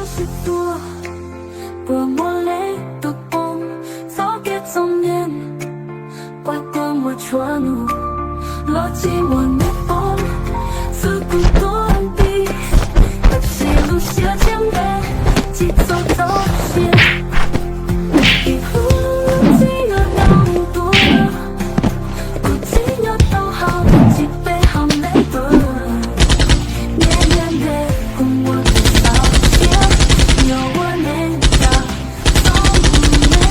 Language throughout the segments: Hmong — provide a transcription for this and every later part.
Tsis tuag, puas muaj leej twg poob txoj kev txom nyem, kuaj tuag muaj tshua nug los tsis muaj neeg poob, xwb kuj tuag nti, tab sis lub siab tshiab ntev tsis txog txoj sia. Ib hnub txij yuav nyob mus tuag, kuv tsis nyob tau hauv tsis peb hauv neb tuag, neb nyob ntev kuv muaj tus xav siab, yog ua neeg cas txhob mus neb.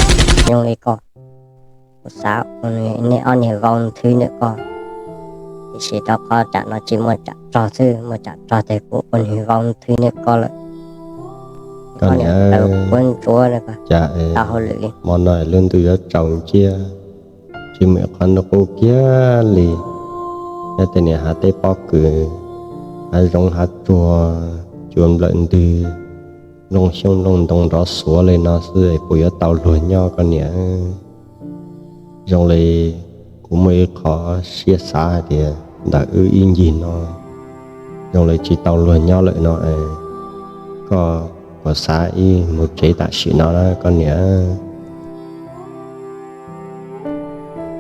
Yooj li koj, kuv xav ua nej ob niag vau nthwv ntawm koj, tiam sis rau qhov tsam no tsis muaj tsam rog xwb, muaj tsam rog ces kuv ua niag vau nthwv ntawm koj lawm. Koj niam, kuv ntsuav tau hauj lwm li. Hmo no lub ntuj yuav tsaus nciab, tsis muaj ib qho ntuj qub kiag li. Nyob tej niag hav teb pob kws, hav zoov hav tsuag, cua nplawm ntws, nplooj xyoob nplooj ntoo nrov xuav li no xwb es puas yuav tau luag nyob koj niam? Zoo li kuv muaj ib qho siab xav hais tias ntawm wb ib ncig no zoo li tsis tau luag nyob lawm no, koj puas xav ib mus tsev tam sim no na koj niam?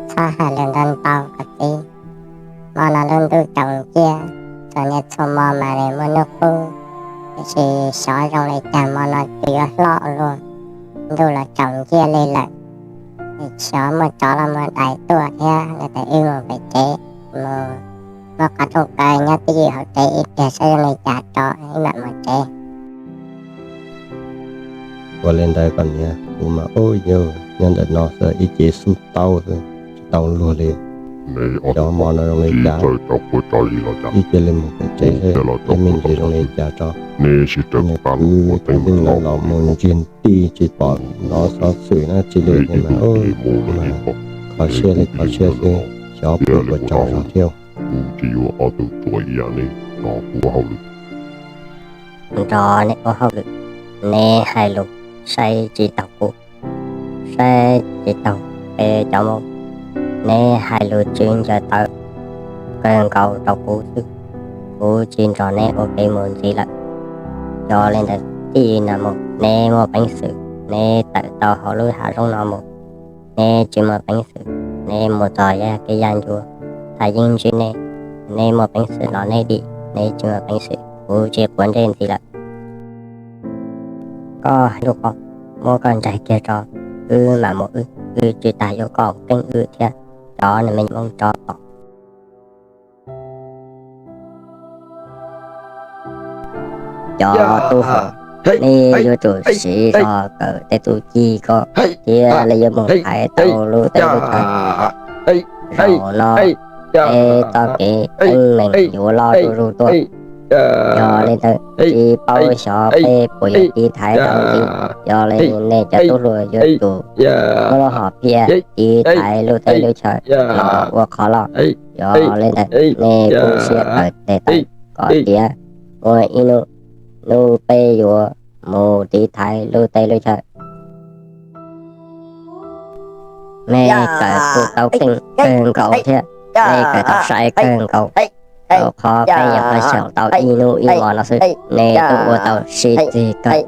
Txhob hais lus ntau ntau koj txiv. Hmo no lub ntuj tsaus nciab, txhua niaj txhua hmo mas nws muaj hnub qub, tiam sis xyov zoo li cas hmo no twb yuav hlob ua luaj, ntuj los tsaus nciab li lawm. Xyov muaj tsov los muaj dais tuaj thiab no ces wb mus pem tsev, mus muab qhov rooj kaw nyob twj ywm hauv tsev ib pliag saib zoo li cas tso wb mam mus tsev. Ua li ntawd koj niam, kuv mas ub yug nyob ntawm no xwb ib ce xub tau xwb tsis tau luag li. Xyov hmo no zoo li cas, ib cia li mus pem tsev seb me ntsis zoo li cas tso. Neb sib raws kuv pab los ua teeb meem los mus ntsiag nti tsis pom nov xov xwm dab tsi li mas ub, mas kho siab li kho siab xwb, xyov puas tsaug zog thiab. Kuv tsis yuav ob tug tuag ib yam li no kuv ua hauj lwm. Nrog neb ua hauj lwm, neb hais lus saib tsis taus kuv, saib tsis taus peb cov Hmoob. Neb hais lus tsw ncaws tawv kawg nkaus rau kuv xwb, kuv tsis nrog neb ua ke mus ntxiv lawm. Yog li ntawd txij no mus neb muaj peev xwm neb tawm tau hauv lub hav zoov no mus, neb tsis muaj peev xwm neb mus txog yav kev yaj ncua, thaj yeeb ntsib neb, neb muaj peev xwm los neb dim, neb tsis muaj peev xwm kuv tsis quav ntsej ntxiv lawm. Koj hais lus ko, muab koj ntsaig kiag tso, wb mam mus wb, wb tsis tas yuav koj keeb wb thiab cov me nyuam Hmoob tsov tom. Cov tub hluas, neb yuav tsum siv zog kawm tej txuj ci ko thiab li yuav mus hais tau lub teb lub chaw. Zaum no peb txoj kev teeb meem yuav loj zuj zus tuaj. Yog li ntawd tsis paub xyov peb puas yuav tiv thaiv tau ntxiv. Yog li nej cov tub hluas yuav tsum muab lub hom phiaj tiv thaiv lub teb lub chaw los ua qhov loj. Yog li ntawd nej kuj siab kawm tes taw kom tiav, muaj ib hnub, hnub peb yuav mus tiv thaiv lub teb lub chaw. Nej kawm kuj tau keej kawg nkaus thiab, nej kawm tau sai kawg nkaus. Rau qhov peb nyuam qhuav xyaum tau ib hnub ib hmo no xwb, nej kuj ua tau sib txig kawg.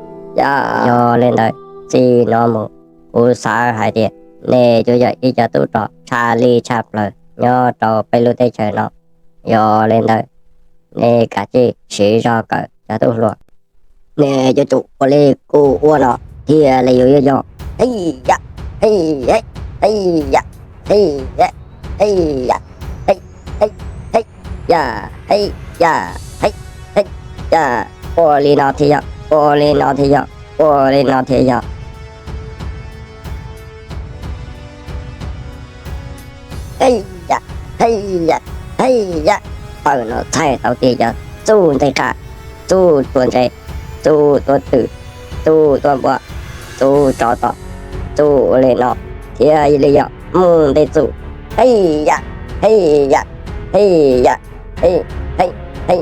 Yog li ntawd txij no mus, kuv xav hais tias nej yuav yog ib co tub rog tshaj lij tshaj plaws nyob rau peb lub teb chaws no. Yog li ntawd, nej kav tsij siv zog kawm cov tub hluas. Nej yuav tsum ua li kuv ua no thiaj li yuav yog. Hej ya, hej, hej ya, hej ya, hej ya, hej, hej, hej ya, hej ya, hej, hej ya. Ua li no thiaj yog, ua li no thiaj yog, ua li no thiaj yog. Hej ya, hej ya, hej ya. Tawm no txhais tau tias yog txuj ntxeeg qha, txuj tuav ntse, txuj tuav twm, txuj tuav npua, txuj tsov tom, txuj ua li no thiaj li yog mus ntej txuj. Hej ya, hej ya, hej ya, hej, hej, hej.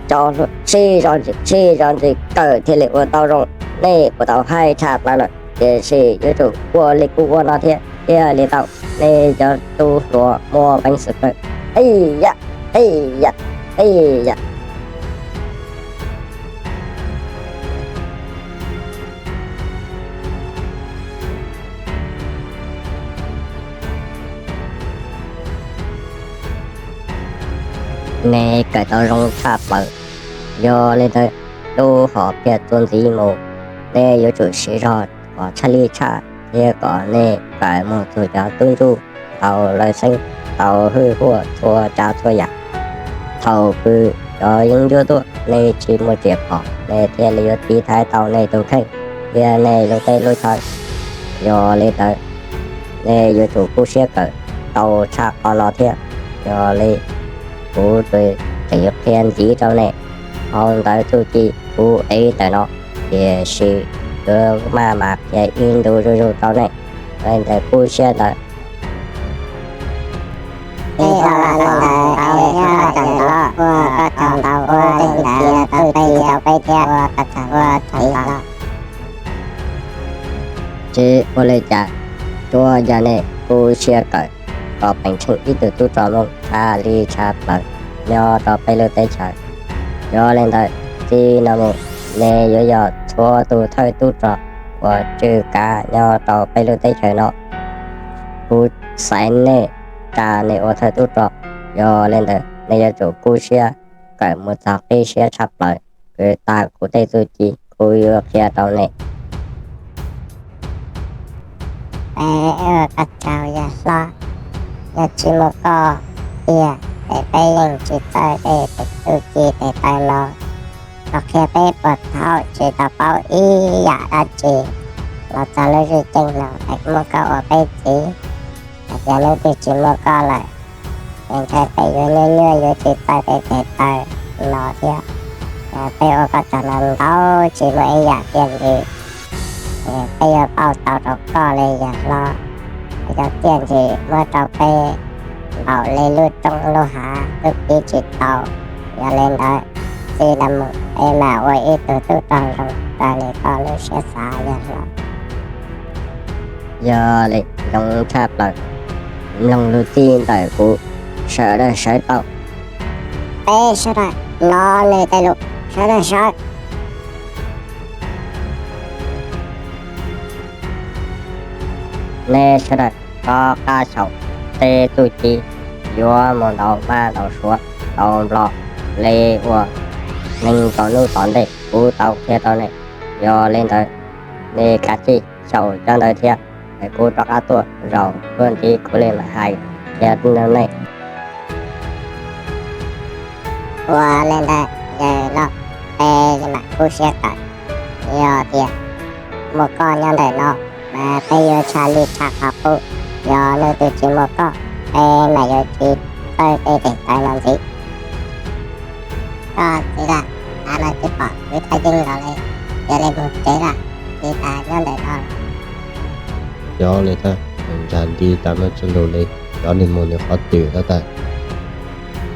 Cov hluas, sib zog ntxiv, sib zog ntxiv kawm thiaj li ua tau zoo. Nej puas tau hais tshaj plaws lawm, tiam sis yuav tsum ua li kuv ua no thiab thiaj li tau. Nej cov tub hluas muaj peev xwm kawm. Hej ya, hej ya, hej ya. Nej kawm tau zoo tshaj plaws. Yog li ntawd, lub hom phiaj txuas ntxiv mus, nej yuav tsum siv zog kom tshaj lij tshaj thiab kom nej kawm mus txog cov tub ntsuj ntau lawv xeeb, tau hwj huaj txhua tsav txhua yam. Thaum pw cov yeeb ncuab tuaj, nej tsis muaj riam phom, nej thiaj li yuav tiv thaiv tau nej tus kheej thiab nej lub teb lub chaw. Yog li ntawd, nej yuav tsum kub siab kawm tau tshaj qhov no thiab. Yog li, kuv tseem yuav qhia ntxiv rau nej hauv ntawv txuj ci kuv ev ntawm no, tiam sis kuv maj mam qhia ib ntu zuj zus rau nej. Li ntawd kub siab ntawd. Ib ob lo ntawd, ib ob lo ntawd, ua koj tsaug ntau, ua leej ntawd txuj ci rau peb thiab, ua koj tsaug ntau, tsaug ntau. Tsis ua li cas, tsuas yog nej kub siab kawm kom peem tsheej ib tug tub rog Hmoob tshaj li tshaj plaws nyob rau peb lub teb chaws. Yog li ntawd, txij no mus, nej yuav yog txhua tus thawj tub rog uas tswj kav nyob rau peb lub teb chaws no. Kuv xaiv nej, tsa nej ua thawj tub rog. Yog li ntawd, nej yuav tsum kub siab kawm mus txog qib siab tshaj plaws, kawm tag kuv tej txuj ci kuv yuav qhia rau nej. Peb ua koj tsaug yawg hlob, yog tsis muaj koj tiag ces peb yeej tsis txawj tej txuj ci tes taw no. Koj qhia peb puas thaum tsis tau paub ib yam dab tsi los txog lub zwj ceej no es muaj koj ua peb txiv. Hais tias hnub twg tsis muaj koj lawm, ces ntshai peb yuav nyuaj nyuaj yuav tsis txawj tej tes taw no thiab. Peb ua koj tsaug no ntau tsis muaj ib yam txiaj ntsig. Peb yuav pauj tau rau koj li yawg hlob, yog txiaj ntsig muab rau peb npaum li lub roob lub hav twb pib tsis tau. Yog li ntawd, txij no mus peb mam ua ib tug tub rog zoo raws li koj lub siab xav yawg hlob. Yog li, zoo tshaj plaws. Mloog lus txij ntawm kuv, sawv daws sawv tau. Peb sawv daws hnov nws tej lus, sawv daws sawv. Nej sawv daws rov qab xyaum tej txuj ci yuav mus ntaus maj ntaus suav ntaus nplog li uas neeg txog hnub tom ntej kuv tau qhia rau nej. Yog li ntawd, nej kav tsij xyaum cov ntawd thiab, es kuv rov qab tuaj zaum tuaj ntxiv kuv li mam hais qhia rau nej. Ua li ntawd yawg hlob, peb mam kub siab kawm. Yog tias muaj koj nyob ntawm no mas peb yuav tshaj lij tshaj qhov qub. Yog hnub twg tsis muaj koj, peb mam yuav tsis txawj tej tes taw no ntxiv. Koj txiv lawm, tav no tsis pom kwv Thaj Yeeb los li, cia li mus tsev lawm, tsis tas nyob ntawm no. Yog li ntawd, nkag nti tas no tsis lug li, cov nws mus nws qhov twg tab tas,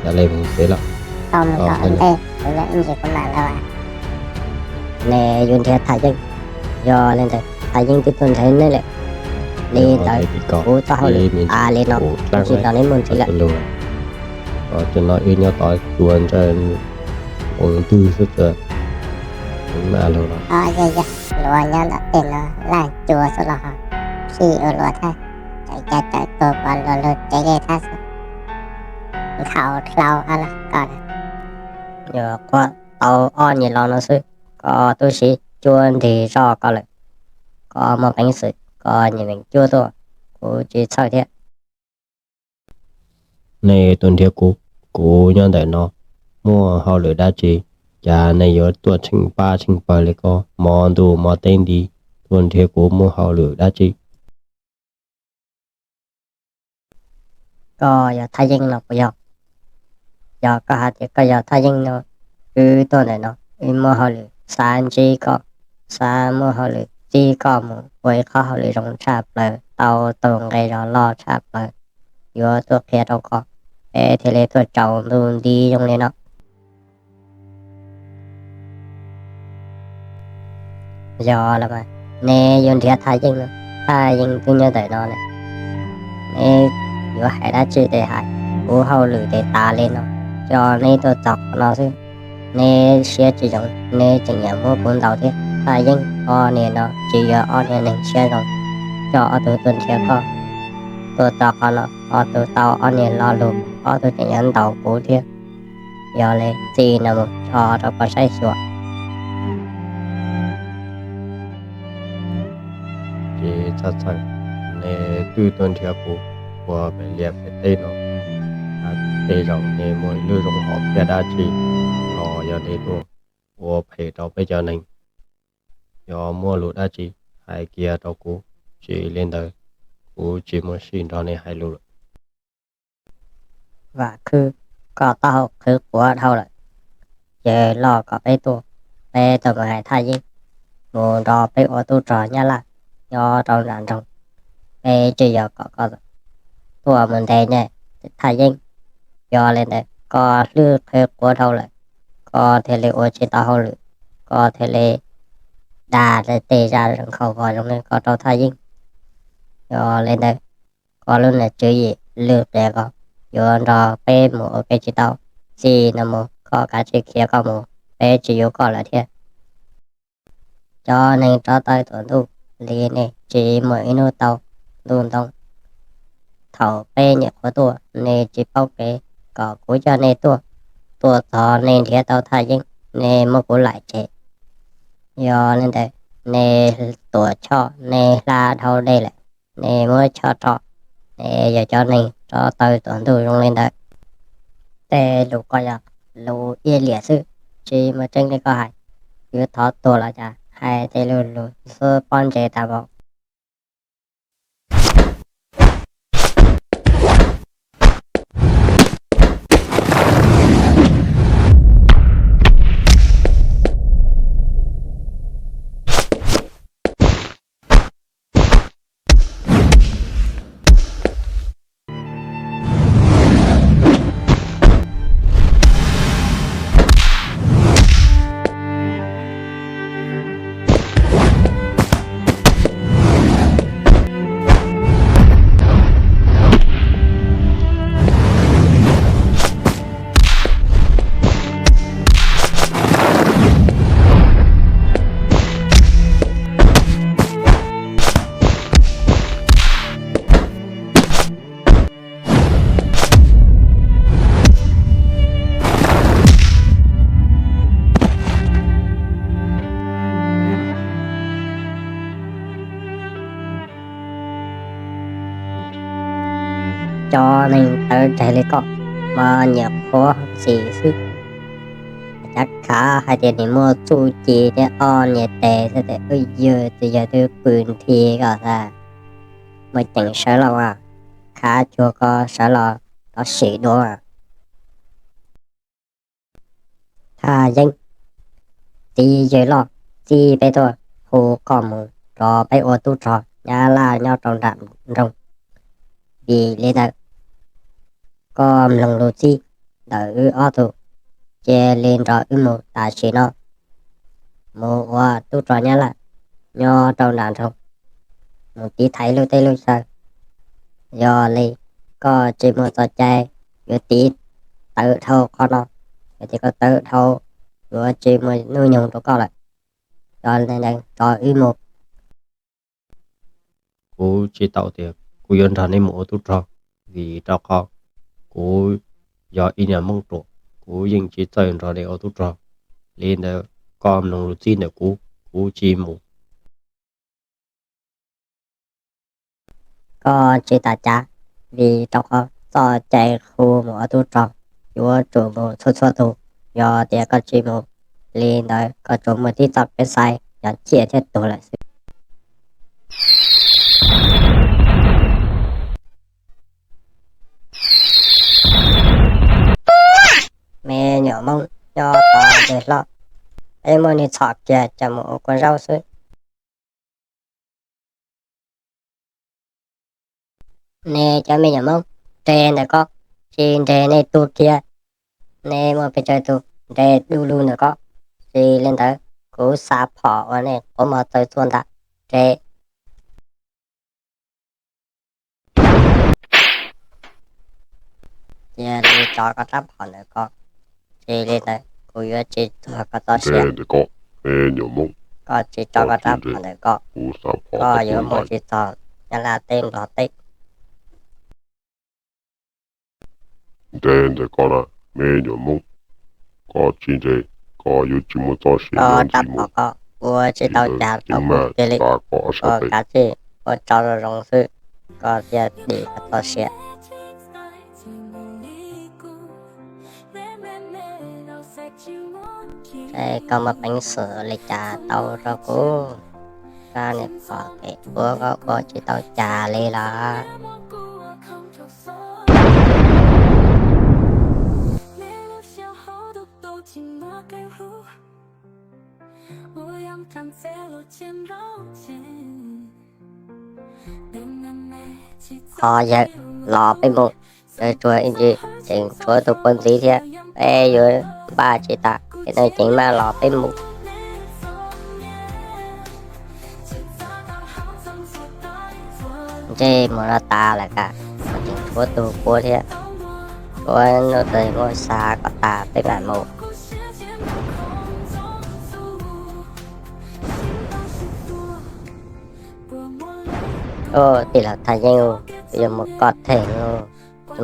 cia li mus tsev lawm. Koj mus tom ntej, kuv nyob ib ntsis kuv mam los. Nws yuav nrhiav Thaj Yeeb, yog li ntawd Thaj Yeeb twb tuaj nrhiav neb lawm. Li ntawd kuv txoj hauj lwm tas li no, kuv tsis nrog neb mus ntxiv lawm. Tam no wb nyob tod cua ntsawj nqoo ntwg xwb, tsis maj lug los. Luag nyob ntawm tej no laj cua xwb los, sij ua luag thiab, tseem cav tsawv tuag puas luag lug tsev li thiab xwb. Nkhaus hlau hab los koj. Nyuam qhuav tau ob niag los no xwb, koj tub siv cuab nrig zoj koj lawm. Koj muaj peev xwm koj nyiam meem cuab tuaj, kuv tsis txhawj thiab. Nej tuaj nrhiav kuv, kuv nyob ntawm no muaj hauj lwm dab tsi? Cas nej yuav tuaj tsheej pab tsheej pawg li ko, hmo ntuj hmo teb nti tuaj nrhiav kuv muaj hauj lwm dab tsi? Koj yog Thaj Yeeb no puas yog? Yog koj hais tias koj yog Thaj Yeeb no, wb tuaj ntawm no wb muaj hauj lwm xav ntsib koj, xav muaj hauj lwm txib koj mus ua ib qhov hauj lwm zoo tshaj plaws, tau tus nqi zog loj tshaj plaws, yuav tuaj qhia rau koj, peb thiaj li tuaj tsaus ntuj nti zoo li no. Yog los mas, neb yuav nrhiav Thaj Yeeb no, Thaj Yeeb twb nyob ntawm no ne. Neb yuav hais dab tsi ces hais, kuv hauj lwm ces tas li no, coj neb tuaj txog qhov no xwb. Neb siab tsis zoo, neb tseem yuav muab kuv ntaus thiab. Thaj Yeeb, ob niag no tsis yog ob niag neeg siab zoo, coj ob tug tuaj nrhiav koj. Tuaj txog qhov no, ob tug tau ob niag lo lus, ob tug tseem yuav ntaus kuv thiab. Yog li txij no mus tso rau koj saib xyuas. Ces txhob txhawj, nws twb tuaj nrhiav kuv ua pem liaj pem teb no. Tej zaum nws muaj ib lub zoo hom phiaj dab tsi los yog nws tuaj ua phem rau peb cov neeg. Yog muaj lus dab tsi hais kiag rau kuv, tsis li ntawd kuv tsis muaj sij nrog nws hais lus lawm. Vam Khwb, koj taub hau qhwv quav dhau lawm. Yawg loj kom peb tuaj, peb tuaj mus hais Thaj Yeeb mus nrog peb ua tub rog Nyab Laj nyob rau nram nroog. Peb tsis yog kom koj tuaj mus ntes nyiaj Thaj Yeeb. Yog li ntawd koj hlwb qhwv quav dhau lawm, koj thiaj li ua tsis tau hauj lwm, koj thiaj li dag tej zaj zoo nkauj vos zoo li koj rau Thaj Yeeb. Yog li ntawd koj lub niag tswv yim lwj qias ko yuav nrog peb mus ua ke tsis tau. Txij no mus koj kav tsij khiav koj mus, peb tsis yuav koj lawm thiab. Cov neeg rov taw tuam ntuj li nej tsis muaj ib hnub tau ntuj ntoo. Thaum peb nyuam qhuav tuaj nej tsis paub kev, kom kuv coj nej tuaj, tuaj txog nej nrhiav tau Thaj Yeeb, nej muab kuv laim tseg. Yog li ntawd nej tuam choj nej hla dhau dej lawm, nej muab choj rau, nej yog cov neeg rov taw tuam ntuj zoo li ntawd. Tej lus ko yog lus iab liam xwb, tsis muaj tseeb li koj hais. Yuav thov tuag los cas hais tej lus lus xub pob ntseg tas npaum. Cov neeg tawv tseg li koj mas nyuam qhuav ntxim xwb. Cav khav hais tias nws muaj txuj ci thiab ob niag tes xwb tes wb yawg txiv yawg twb pw nthi koj xwb. Muaj ceem sawv los as, khav cuag ko sawv los rov sim dua. Thaj Yeeb, txiv yawg loj txib peb tuaj hu koj mus rau peb ua tub rog Nyab Laj nyob rau nram nroog. Vim li ntawd, koj mloog lus txib ntawm wb ob tug, cia li nrog wb mus tam sim no mus ua tub rog Nyab Laj nyob rau nram nroog, mus tiv thaiv lub teb lub chaw. Yog li koj tsis muaj txoj cai yuav tiv tawm dhau qhov no, yog tias koj tawm dhau, yuav tsis muaj hnub nyoog rau koj lawm. Yog li ntawd rov wb mus. Kuv tsis tau tias kuv yuav nrog nej mus ua tub rog, vim rau qhov kuv yog ib niag Hmoob ruam, kuv yeej tsis txawj nrog nej ua tub rog. Li ntawd koj mloog lus txib ntawm kuv, kuv tsis mus. Koj tsis tas cav, vim rau qhov txoj cai hu mus ua tub rog yuav tsum mus txhua txhua tus. Yog tias koj tsis mus, li ntawd koj tsuas muaj tib txoj kev xaiv yog ciaj thiab tuag lawm xwb. Me nyuam Hmoob nyob tod ntej hlob, peb muab nws txhom kiag coj mus ua kua zaub xwb. Nej cov me nyuam Hmoob, nres ntawm ko, tsis nres nej tuag kiag. Nej muaj pes tsawg tus nres du lug ntawm ko, tsis li ntawd kuv xa phom ua nej quav mos txawv txhua ntag. Nres. Cia li tso koj rab phom ntawm ko, tsis li ntawd kuv yuav tsis txuag koj txoj sia. Koj tsis tso koj rab phom ntawm ko, koj yuav mus tsis txog Nyab Laj teb Nplog teb. Nres ntawm ko lawm me nyuam Hmoob. Koj tsis ntse, koj yuav tsis muaj txoj sia nyob ntxiv mus. Koj ua tsis tau cas rau kuv kiag li. Koj kav tsij ua tso zoo zoo xwb, koj thiaj dim koj txoj sia. Koj muaj peev xwm li cas tau rau kuv? Koj niam pog kev ua koj ua tsis tau cas li los? Ho yawg, los peb mus. Tsuag ib ntsis tseem tshuav tus puav ntxiv thiab, peb yuav npaj tsis tas, ces nej ceev maj los peb mus. Ntsej muag no tas lawm, tseem tshuav tus puav thiab. Tshuav hnub twg muab xa kom tas peb mam mus. Tij laug Thaj Yeeb, wb yuav mus koj theej,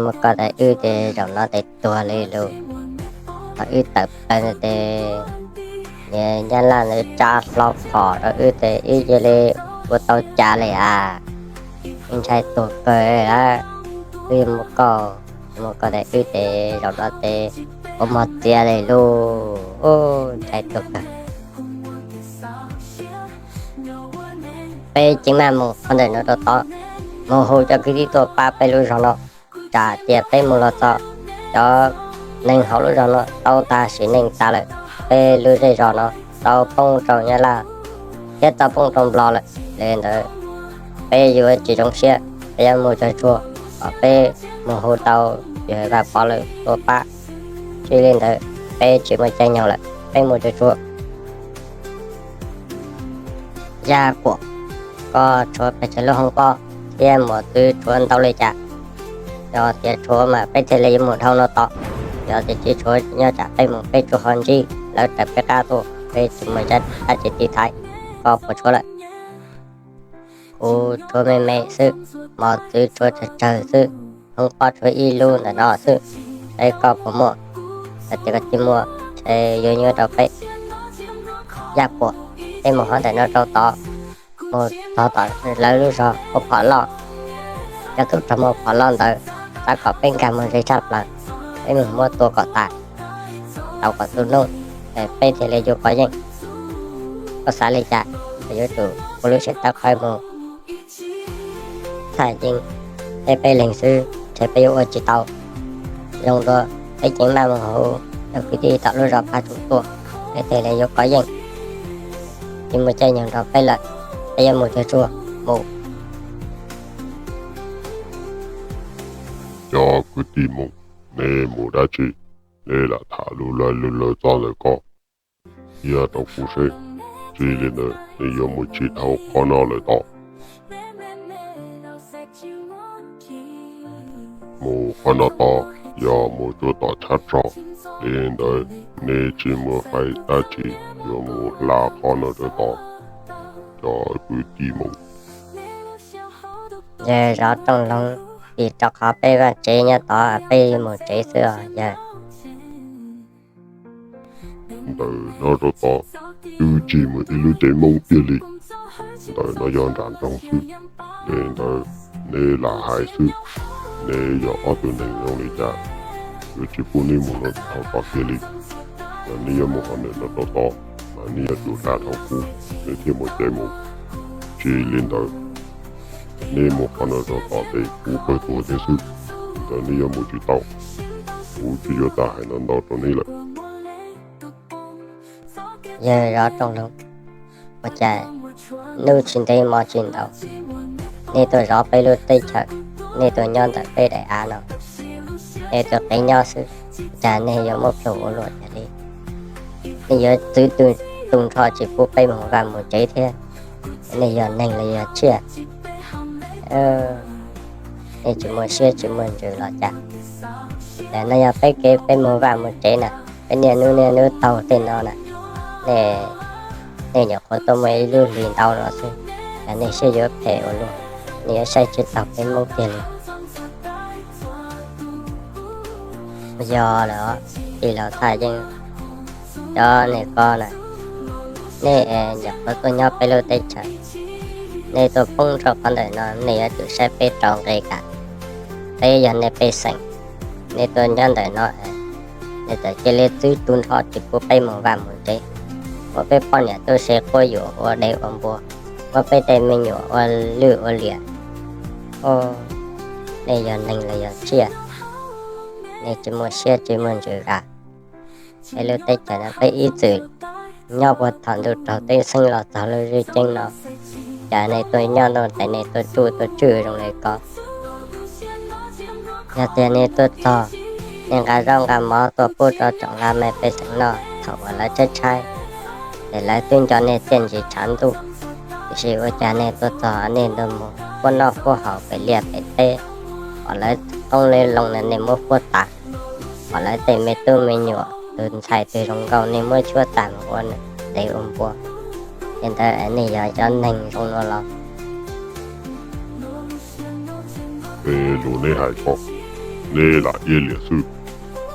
mus koj tas wb ces zaum no ces tuag li lus. Thaum wb tawm plaws ntawd ces niag nyab laj ntawd tsa hlo phom rau wb ces wb cia li ua tau cas li as. Wb ntshai tuag kawg lawm. Wb yuav mus koj, mus koj tas wb ces zaum no ces ua mog txias li lus. Ntshai tuag kawg. Peb ceev maj mus qhov ntawm no rau tod, mus hu cov kwv tij tuaj pab peb lub zos no. Tsam tias peb mus los txog, cov neeg hauv lub zos no tau tag sim neej tas lawm, peb lub zej zos no tau poob rau nyab laj thiab tau poob rau nplog lawm. Li ntawd peb yuav tsis zoo siab, peb yuav mus tsuag tsuag kom peb mus hu tau yawg Vaj Pov lawv tuaj pab. Tsis li ntawd peb tsis muaj caij nyoog lawm, peb mus tsuag tsuag. Yaj Puam, koj tshuav pes tsawg lub hoob pob thiab mos txwv tshuav ntau li cas? Yog tias tshuav mas peb thiaj li yuav mus dhau no tod. Yog tias tsis tshuav, nyob tsam peb mus peb tsuas ho ntsib lawv raws peb qab tuaj, peb tsis muaj dab tsi tiv thaiv. Koj puas tshuav lawm? Kuv tshuav me me xwb, mos txwv tshuav tsawg tsawg xwb, hoob pob tshuav ib lub ntawm no xwb. Saib koj puas muaj, yog tias koj tsis muaj ces yuav nyuaj rau peb. Yaj Puam, peb mus qhov ntawm no rau tod, mus txog tom lawv lub zos muaj phom loj, cov tub rog muaj phom loj ntawd, xav kom peb nkag mus ze tshaj plaws, peb mus muab tua kom tas, tau kom tu noob, peb thiaj li yuav kov yeej. Koj xav li cas? Yuav tsum ua lub siab tab qhawv mus. Thaj Yeeb, peb peb leeg xwb ntshe peb yuav ua tsis tau. Zoo dua peb ceev maj mus hu cov kwv tij tom lub zos Paj Tsum tuaj, peb thiaj li yuav kov yeej. Tsis muaj caij nyoog rau peb lawm, peb yuav mus tsuag tsuag mus. Cov kwv tij Hmoob, nej mus dab tsi? Nej lam tham lus lawv lus lawv txoj ntawm ko, cia rau kuv seb. Tsis li ntawd nej yuav mus tsis dhau qhov no lawm tod. Mus qhov no tod yog mus tsuas tom chav tso, li ntawd nej tsis muaj fais dab tsi yuav mus hla qhov no rau tod, cov kwv tij Hmoob. Yawg Zov Tooj Loog, vim rau qhov peb vaj tsev nyob tod peb mus tsev xwb os yawg. Ntawm no rau tod twb tsis muaj ib lub tsev Hmoob tiag li. Ntawm no yog nram nroog xwb, li ntawd nej lam hais xwb. Nej yog ob tug neeg zoo li cas, yuav tsis pub nej mus no thaum tod kiag li. Yog nej yuav mus qhov ntawm no rau tod, mas nej yuav tsum hla dhau kuv, nej thiaj muaj caij mus. Tsis li ntawd, nej mus qhov no rau tod ces kuv kawg tuag thiab xwb. Ntawd nej yuav mus tsis tau, kuv tsis yuav tau hais ntau ntau rau nej lawm. Yawg Zov Tooj Loog, ua cas hnub tsis ntev hmo tsis ntau, nej tuaj zov peb lub teb chaws, nej tuaj nyob ntawm peb daim av no, nej tuaj qiv nyob xwb, cas nej yuav muab plhws ua luaj cas li? Nej yuav txwv tu nrho tsis pub peb mus vaj mus tsev thiab, nej yog neeg los yog tsiaj? Nej tsis muaj siab tsis muaj ntsws los cas? Ntawm no yog peb kev peb mus vaj mus tsev na, peb niaj hnub niaj hnub taug tej no na, nej nyuam qhuav tuaj muaj ib lub hlis ntau no xwb, cas nej siab yuav phem ua luaj, nej yuav saib tsis taus peb Hmoob tiag li. Yog lawm, tij laug Thaj Yeeb, Cov neeg ko na, nej nyuam qhuav tuaj nyob peb lub teb chaws, nej tuaj poob rau qhov ntawm no nej yuav tsum saib peb rau nqi kam. Peb yog nej pej xeem, nej tuaj nyob ntawm no, nej txawm cia li txwb tu nrho tsis pub peb mus vaj mus tsev, muab peb poj niam tub se quab yuam ua dev ua npua, muab peb tej me nyuam ua lwj ua liam. Nej yog neeg los yog tsiaj? Nej tsis muaj siab tsis muaj ntsws a? Peb lub teb chaws no peb ib txwm nyob puag thaum ntuj raug teb xeeb los txog lub zeej ceeb no, cas nej tuaj nyob no ces nej tuaj tsuj tuaj tswj zoo li ko. Yog tias nej tuaj txog, nej nqa zaub nqa mov tuaj pub rau tsoom laj mej pej xeem noj thaum uas lawv tshaib tshaib, ces lawv twb nco nej txiaj ntsig tshav ntuj, tiam sis ua cas nej tuaj txog nej ntuj mus fuab noj fuab haus pem liaj pem teb, kom lawv qoob lawv loo no nej muab fuab tas, kom lawv tej me tub me nyuam tus ntxhais tus zoo nkauj nej muab tshuab tag mus ua dev ua npua. Li ntawd nej yog cov neeg zoo no los? Es lus neb hais ko, neb lam iab liam xwb,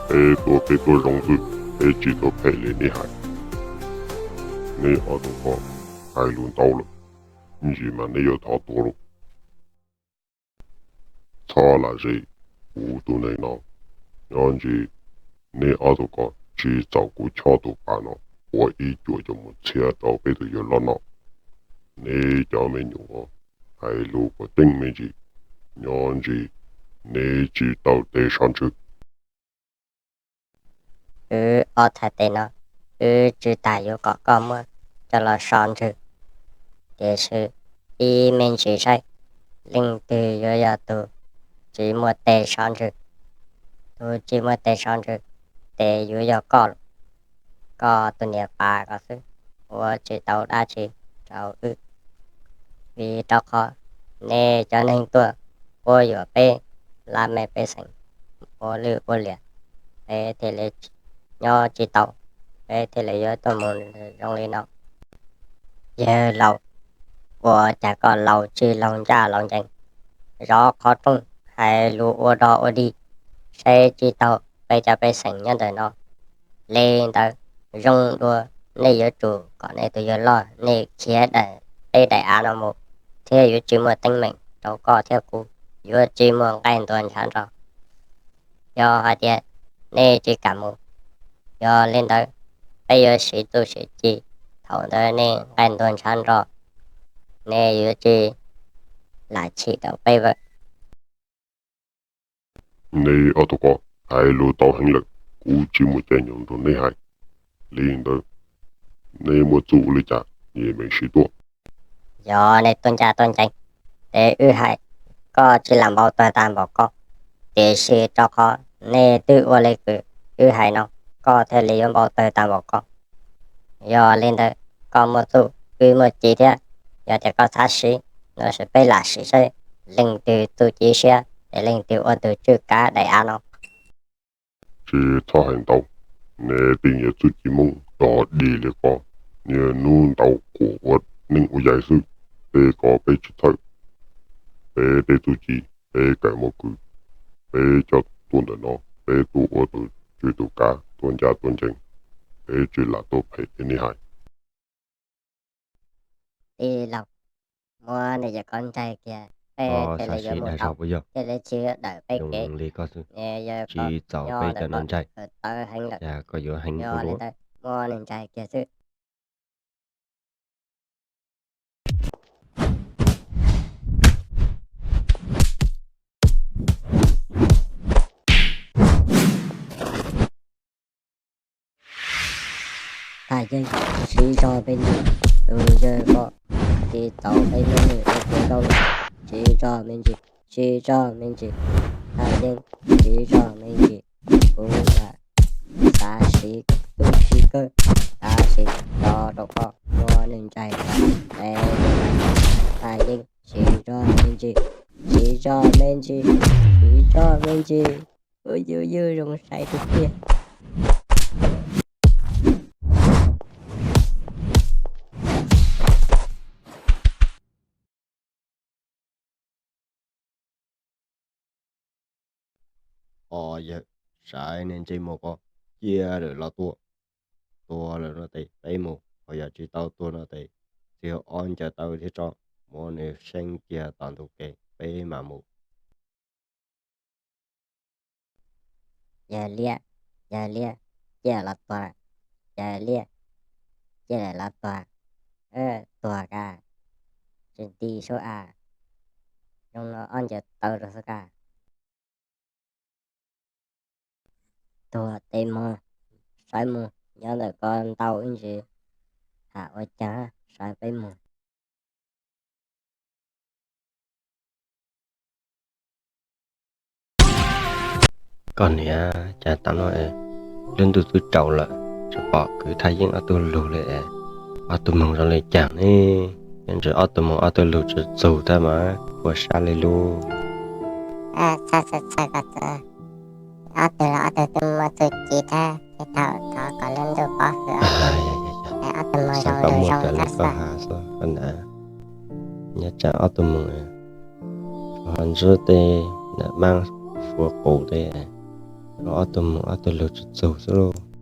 peb tuaj peb tuaj zoo xwb, peb tsis tuaj phem li neb hais. Neb ob tug ko hais lus ntau lawm, ib ntsis mas neb yuav thov tuag lauj. Txhob lam zes kuv tus neeg no, nyob ntsis neb ob tug ko tsis txaus kuv chob tus pas no ua ib cuam coj mus txhiab rau peb tus yawg loj noj. Neb cov me nyuam hais lus puas ceeb me ntsis, nyob ntsis neb tsis tau tes sov ntsws. Wb ob thaj teb no, wb tsis tas yuav kom koj muab coj los sov ntsws, tiam sis ib me ntsis saib leej twg yuav yog tus tsis muaj tes sov ntsws. Tus tsis muaj tes sov ntsws, ces yuav yog koj, koj tus niam pas ko xwb, ua tsis tau dab tsi rau wb. Vim rau qhov nej cov neeg tuaj quab yuam peb laj mej pej xeem ua lwj ua liam, peb thiaj li nyob tsis tau, peb thiaj li yuav tuaj mus zoo li no. Yawg laus, ua cas koj laus tsis laus ncaj laus ncees, zov qhov rooj hais lus ua dog ua dig, saib tsis taus peb cov pej xeem nyob ntawm no. Li ntawd, zoo dua nej yuav tsum kom nej tus yawg loj nej khiav daim peb daim av no mus, thiab yuav tsis muaj teeb meem rau koj thiab kuv, yuav tsis muaj nqaij ntuas ntshav nrog. Yog hais tias nej tsis kam mus, yog li ntawd peb yuav siv txuj siv ci, thaum ntawd nej nqaij ntuas ntshav nrog, nej yuav tsis lam chim rau peb lawm. Neb ob tug ko hais lus tau heev lawm, kuv tsis muaj caij nyoog rau neb hais. Li ntawd, neb muaj txuj ua li cas, nyias meem siv tuaj. Yog nej tuaj ncaj tuaj ncees, ces wb hais, koj tsis lam npau taws tag npaum ko, tiam sis rau qhov nej twb ua li kws wb hais no, koj thiaj li yuav npau taws tag npaum ko. Yog li ntawd, koj muaj txuj, wb muaj ci thiab. Yog tias koj xav siv, no ces peb lam siv saib leej twg txuj ci siab, ces leej twg ua tus tswj kav daim av no. Tsis txhob hais ntau, neb tej niag txuj ci Hmoob dog dig li ko, niaj hnub ntau quam ua neeb ua yaig xwb, tej ko peb tsis txhawj. Peb tej txuj ci, peb kawm mus kwv, peb coj tuaj ntawm no, peb tuaj ua tus tswj tus kav, tuaj ncaj tuaj ncees, peb tsis lam tuaj phem li neb hais. Tij laug, muab nws yawm kov ntsaig kiag, peb thiaj li yuav mus tau, thiaj li tsis dawm peb kev. Tsis txaus peb cov no ntsaig, cas koj yuav heev ua luaj. Muab nws ntsaig kiag xwb. Thaj yeeb, siv zog me ntsis, tus yawg ko tsis txaus peb muab nws ua tus nkauj, siv zog me ntsis, siv zog me ntsis. Thaj yeeb, siv zog me ntsis, kuv lam xav siv txuj ci kawg, tab sis tso rau koj muab nws ntsaig tag, peb yuav mus. Thaj yeeb, siv zog me ntsis, siv zog me ntsis, siv zog me ntsis. Ua yus yus zoo sai tiag tiag. Os yawg, saib niag ntsej muag ko cia lawm los tua, tua lawm no tes peb mus, ho yog tsis tau tuag no tes txiv ob ncaws taw thiab tso, muab nws seeb kiag tom ntug kev peb mam mus. Yawg liab, yawg liab, ciaj los tuag, yawg liab, ciaj los tuag, tuag ka, tsis nti sub a, zoo no ob ncaws taw rau xwb ka. Tuag tes mus, saib mus, nyob ntawm ko ntau ib ntsis, tham ua caag saib peb mus. Koj niam, cas tam no lub ntuj twb tsaus lawm, tsis pom kwv Thaj Yeeb ob tug lug li es, ob tug moog zoo li cas ne? Ntshe ob tug moog ob tug lug tsis txug tag mas ua sab li lub. Txhaj txhaj txhaj koj txawm, ob tug los ob tug twb muaj txuj ci thiab, thiaj tau thov kom lub ntuj pov hwm ob tug, es ob tug moog zoo lug zoo tag xwb. Koj na, nyob tsam ob tug moog, ho ntsib tej nam maab fuav qus tej, ob tug moog ob tug lug tsis txug xwb lauj.